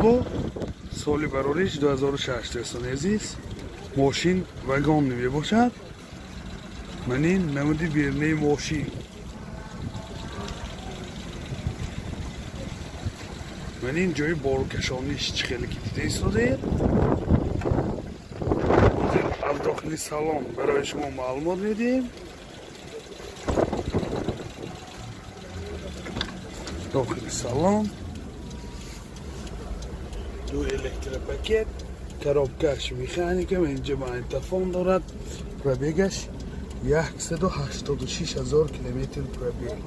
Лабо, соли барориш 2006, дӯстони азиз. Мошин вагон мебошад. Ман ин намуди берунаи мошин. Ман ин ҷои боркашониш, чӣ хеле ки дида истодаед. Ҳозир аз дохили салон барои шумо маълумот медиҳем. Дохили салон ду электропакет, коробкаш механика, инҷа магнитофон дорад. Пробегаш 186 ҳазор километр пробег.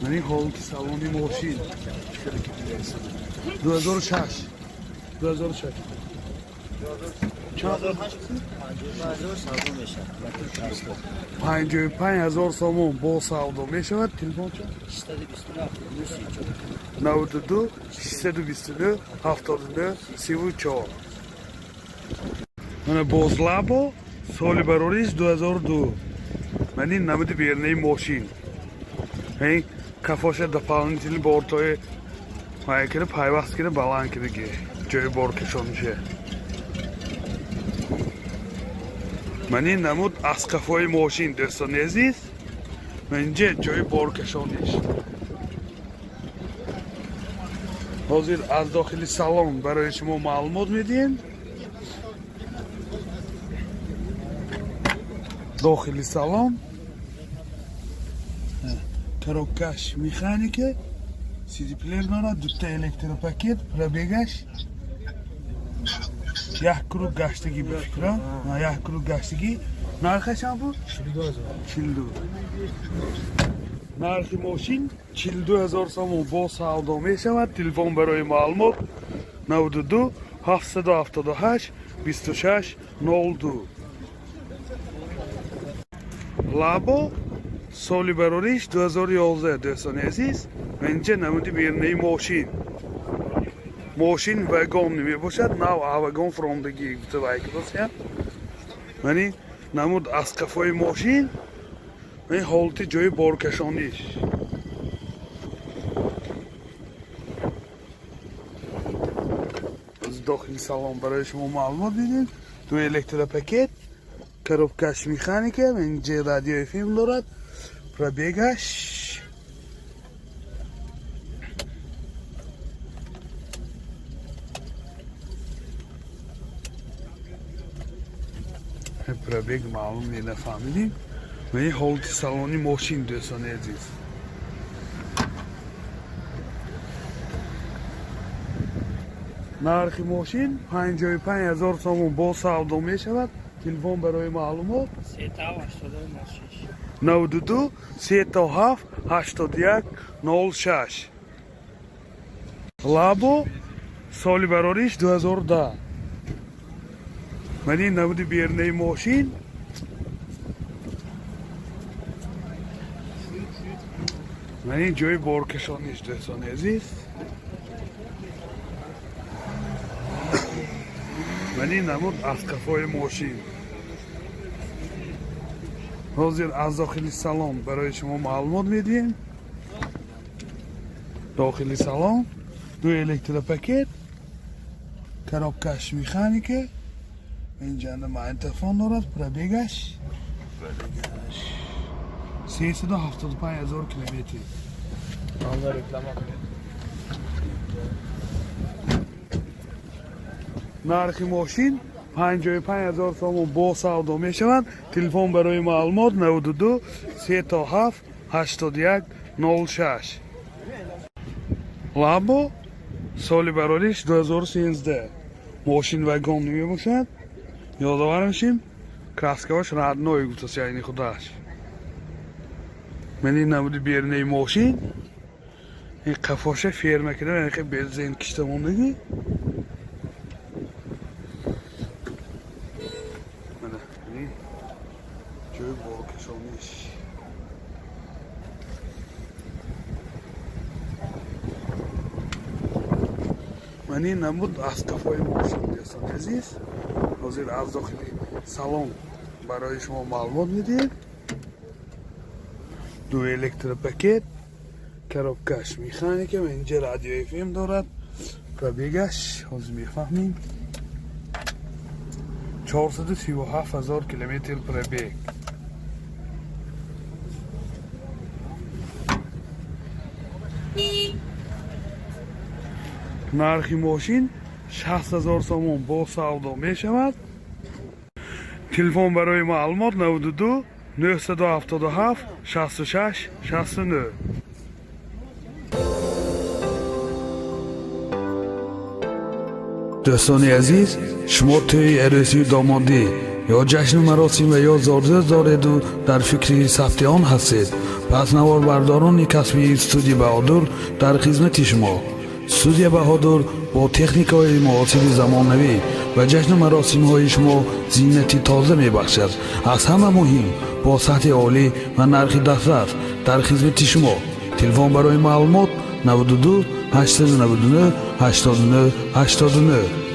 Ман ин ҳолати салони мошин, чӣ хеле ки дида истодаед. 2006, 2006. 55 ҳазор сомон бо савдо мешавад. Телефон чанд? 92 629 79 34. Мана боз Лабо, соли барориш 2002. Ман ин намуди берунаи мошин. Ин кафоша дополнительный бортҳои кира пайваст кира, баланд кираги, ҷои боркашонише. Ман ин намуд аз қафои мошин, дӯстони азиз. Ман инҷа ҷои боркашониш. Ҳозир аз дохили салон барои шумо маълумот медиҳем. Дохили салон, коробкаш механика, сидиплеер дорад, дута электропакет. Пробегаш як круг гаштагӣ, ба фикрам, як круг гаштагӣ. Нархаш чанд буд? 42. Нархи мошин 42 ҳазор сомон, бо савдо мешавад. Телефон барои маълумот 92 778 26 02. Лабо, соли барориш 2011. Дӯстони азиз, инҷа намуди берунаи мошин. Мошин вагон мебошад, нав вагон фуромдагӣ гуфта. Мани намуд аз қафои мошин ин ҳолати ҷои боркашониш. Аз дохили салон барои шумо маълумот бидем. Ду электропакет, коробкаш механика, инҷа радиои FM дорад. Пробегаш пробег маълум не, нафаҳмидим. Ва ин ҳолати салони мошин, дӯстони азиз. Нархи мошин 55 ҳазор сомон, бо савдо мешавад. Телефон барои маълумот 92 37 81 06. Лабо, соли барориш 2010. Ман ин намуди берунаи мошин. Ман ин ҷои боркашониш, дӯстони азиз. Ман ин намуд аз қафои мошин. Ҳозир аз дохили салон барои шумо маълумот медиҳем. Дохили салон ду электропакет, коробкаш механика, инҷанда магнитофон дорад. Пробегаш 375 ҳазор километр. Реклама кунед. Нархи мошин 55 ҳазор сомон, бо савдо мешавад. Телефон барои маълумот 92 37 81 06. Лабо, соли барориш 2013, мошин вагон мебошад. Ёдовар мешим, краскаош родной гуфтаст, яъни худаш. Ман ин намуди берунаи мошин. Ин қафоша ферма кида, бензин кишта мондагӣ. Мана ин ҷои боркашониш. Ман ин намуд аз қафои мошин, дӯстони азиз. Ҳозир аз дохили салон барои шумо маълумот медиҳем. Ду электропакет, коробкаш механика, инҷа радио FM дорад. Пробегаш ҳозир мефаҳмем, 437 ҳазор километр пробег. Нархи мошин 60 ҳазор сомон, бо савдо мешавад. Телефон барои маълумот 92 977 66 69. Дӯстони азиз, шумо тӯи арӯсию домодӣ ё ҷашну маросим ва ё зодрӯз дореду дар фикри сабти он ҳастед, пас наворбардорони касбии студия Баҳодур дар хизмати шумо. Студия Баҳодур бо техникаҳои муосири замонавӣ ба ҷашну маросимҳои шумо зинати тоза мебахшад. Аз ҳама муҳим, бо сатҳи олӣ ва нархи дастрас дар хизмати шумо. Телефон барои маълумот 92 899 89 89.